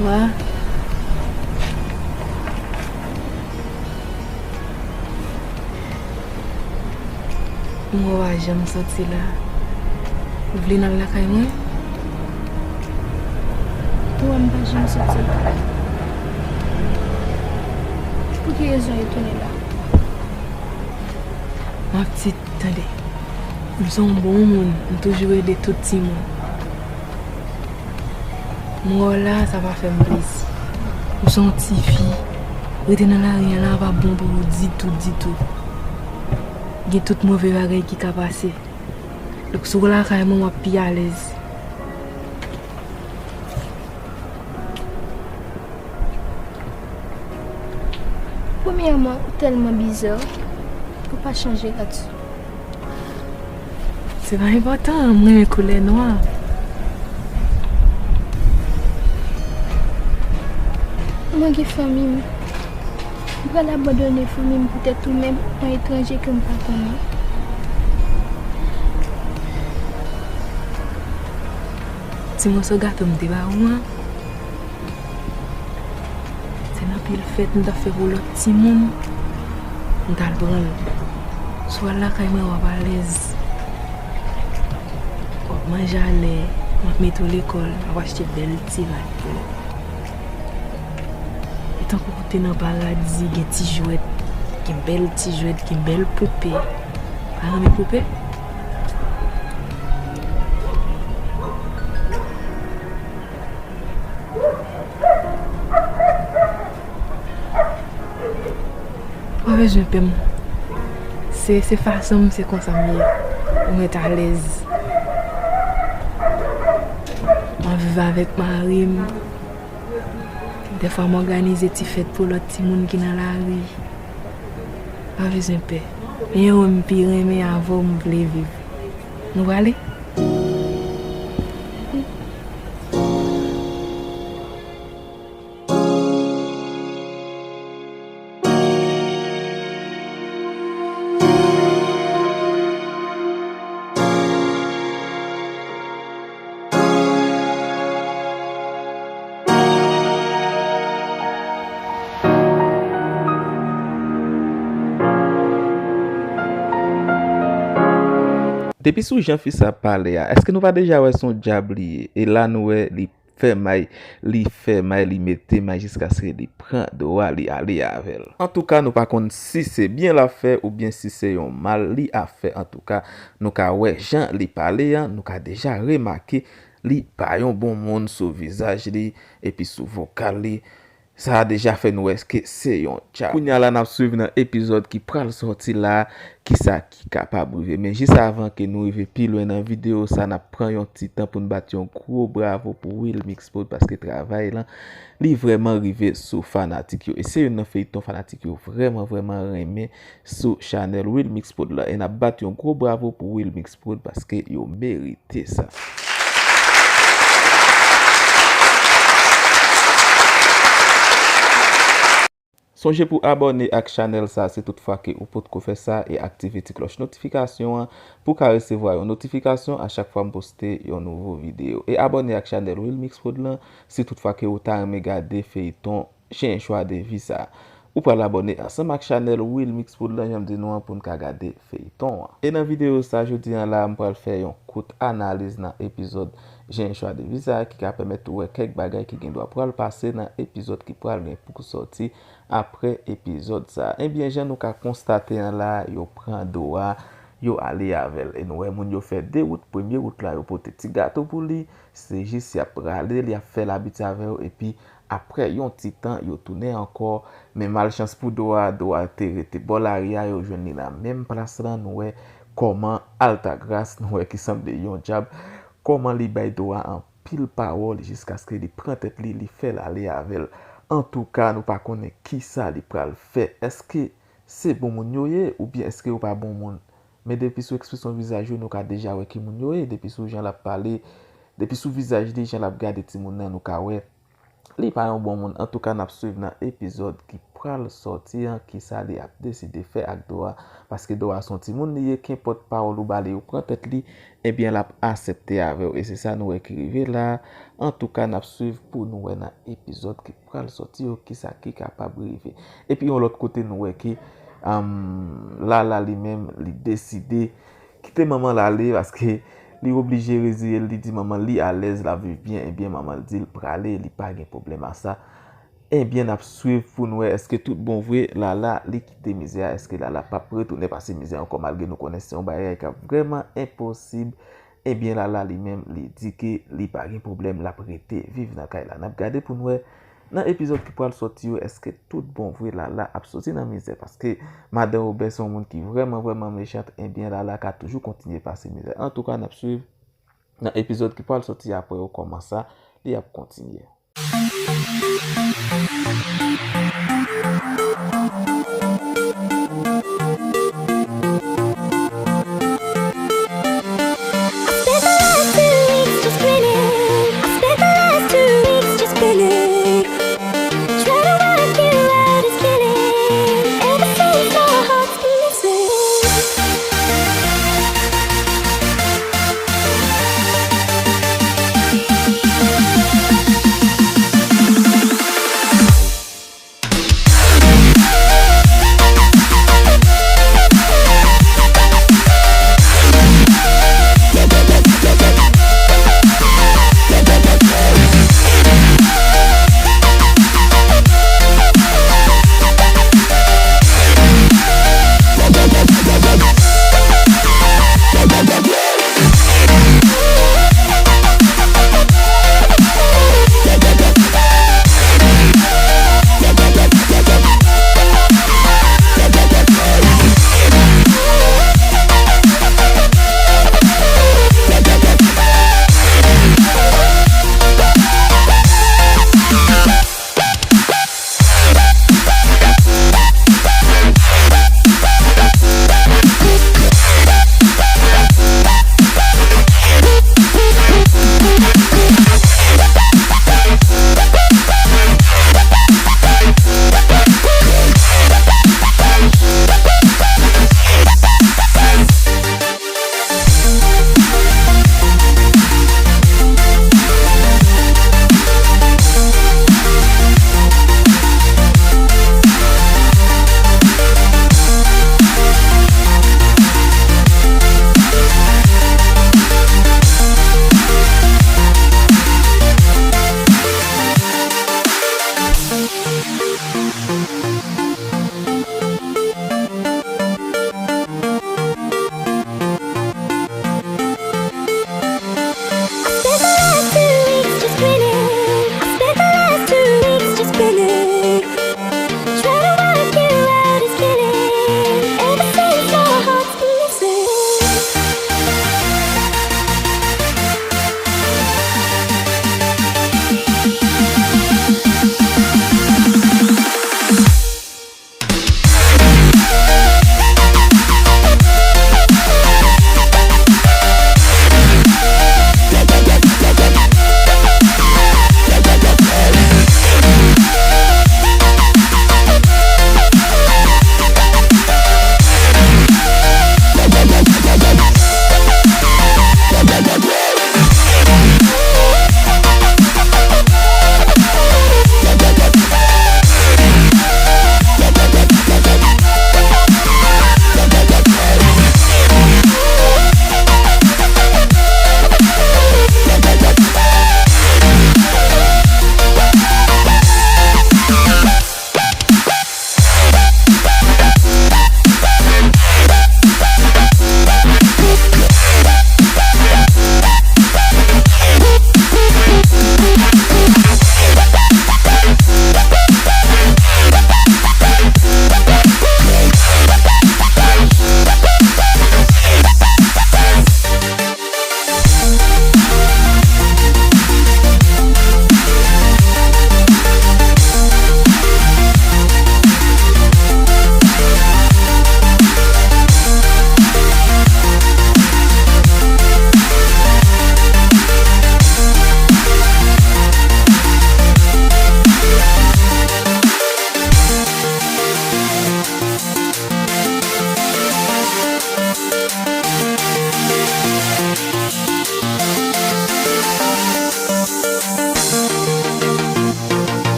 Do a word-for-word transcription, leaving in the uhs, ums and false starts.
Wa. Mwen pa janm soti la. Ou vle n al lakay mwen? Ou wè m pa janm soti. Pou ki rezon yo tounen la? Ma petite, tande. M se yon bon moun, m toujou ede tout timoun. Mwen la, sa pa fè m plezi. M se yon tifi. Rete nan lari a la pa bon pou ou ditou, ditou. Gen tout move bagay ki ka pase. Donk, si w lakay mwen, w ap pi alèz. Premyèman, ou tèlman biza, ou pa chanje rad sou. Se pa enpòtan, m renmen koulè nwa. Mwen gen fanmi m. M pral abandone fanmi m poutèt ou menm, yon etranje ke m pa konnen. Ti moso gato m te ba ou an, se nan pil fèt m t ap fè pou lòt timoun, m t al pran l. Si w al lakay mwen, w ap alèz. W ap manje alè, m ap mete w lekòl, m ap achte bèl ti bag pou ou. E tankou w te nan paradi, gen ti jwèt, gen bèl ti jwèt, gen bèl poupe. Pa renmen poupe? Pa bezwen pè m. Se, se fason m, se konsa m ye. Mwen t alèz. Mwen viv avèk mari m. Dèfwa m òganize ti fèt pou lòt timoun ki nan lari. Pa bezwen pè. E yo m pi renmen avè w, m vle viv. Nou prale? Depi sou jan fi sa ap pale a, èske nou pa deja wè se yon dyab li ye? E la nou wè li fè may, li fè may, li mete may jiskaske li pran do a, li ale avè l. Antouka, nou pa konn si se byen l ap fè oubyen si se yon mal li ap fè. Antouka, nou ka wè jan li pale an, nou ka deja remake li pa yon bon moun sou vizaj li, epi sou vokal li. Sa a deja fè nou wè ke se yon dyab. Kounye a la, n ap swiv nan epizòd ki pral sòti la, kisa ki kapab rive. Men jis avan ke nou rive pi lwen nan videyo sa, n ap pran yon ti tan pou n bat yon gwo bravo pou Wilmix Prod, paske travay lan, li vrèman rive sou fanatik yo. E se youn nan feyton fanatik yo vrèman, vrèman renmen sou chanèl Wilmix Prod la. E n ap bat yon gwo bravo pou Wilmix Prod, paske yo merite sa. Sonje pou abòne ak chanèl sa si tout fwa ke ou potko fè sa, e aktive ti klòch notifikasyon an pou w ka resevwa yon notifikasyon a chak fwa m poste yon nouvo videyo. E abòne ak chanèl Wilmix Prod lan si tout fwa ke ou ta renmen gade feyton J'ai un choix de vie sa. Ou pral abòne ansanm ak chanèl Wilmix Prod lan, jan m di nou an, pou n ka gade feyton an. E nan videyo sa, jodi an la, m pral fè yon kout analiz nan epizòd J'ai un choix de vie sa ki ka pèmèt ou wè kèk bagay ki gen dwa pral pase nan epizòd ki pral gen pou sòti apre epizòd sa. Ebyen, jan nou ka konstate an la, yo pran do a, yo ale avè l. E nou wè moun yo fè de wout. Premye wout la, yo pote ti gato pou li. Se jis y ap prale, li ap fè labitye avè yo, epi apre yon ti tan, yo tounen ankò. Men malchans pou do a, do a te rete bò lari a, yo jwenn li nan menm plas lan. Nou wè kòman Altagras, nou wè ki sanble yon dyab, kòman li bay do a anpil pawòl jiskaske li pran tèt li, li fè l ale avè l. Antouka, nou pa konnen kisa li pral fè. Èske se bon moun yo ye, oubyen èske yo pa bon moun? Men depi sou ekspresyon vizaj yo, nou ka deja wè ki moun yo ye. Depi sou jan l ap pale, depi sou vizaj li, jan l ap gade timoun nan, nou ka wè li pa yon bon moun. Antouka, n ap swiv nan epizòd ki pral sòti an, kisa li ap deside fè ak Dora. Paske Dora se yon timoun li ye, kenpòt pawòl ou ba li, ou pran tèt li, ebyen, l ap aksepte avè w. E se sa nou wè ki rive la. Antouka, n ap swiv pou nou wè nan epizòd ki pral sòti yo, kisa ki kapab rive. Epi, yon lòt kote, nou wè ki, um, Lala li menm, li deside kite manman l ale, paske li oblije reziye l, li di manman l li alèz, l ap viv byen, ebyen, manman l di l prale, li pa gen pwoblèm a sa. Ebyen, n ap swiv pou n wè èske tout bon vre Lala li kite mizè a, èske Lala p ap retounen pase mizè ankò, malgre nou konnen se yon bagay k ap vrèman enposib. Ebyen, Lala li menm, li di ke li pa gen pwoblèm, l ap rete viv nan kay la. N ap gade pou n wè nan epizòd ki pral sòti yo, èske tout bon vre Lala ap soti nan mizè, paske madan Wobè se yon moun ki vrèman, vrèman mechant, ebyen, Lala ka toujou kontinye pase mizè. Antouka, n ap swiv nan epizòd ki pral sòti apre yo kòman sa li ap kontinye.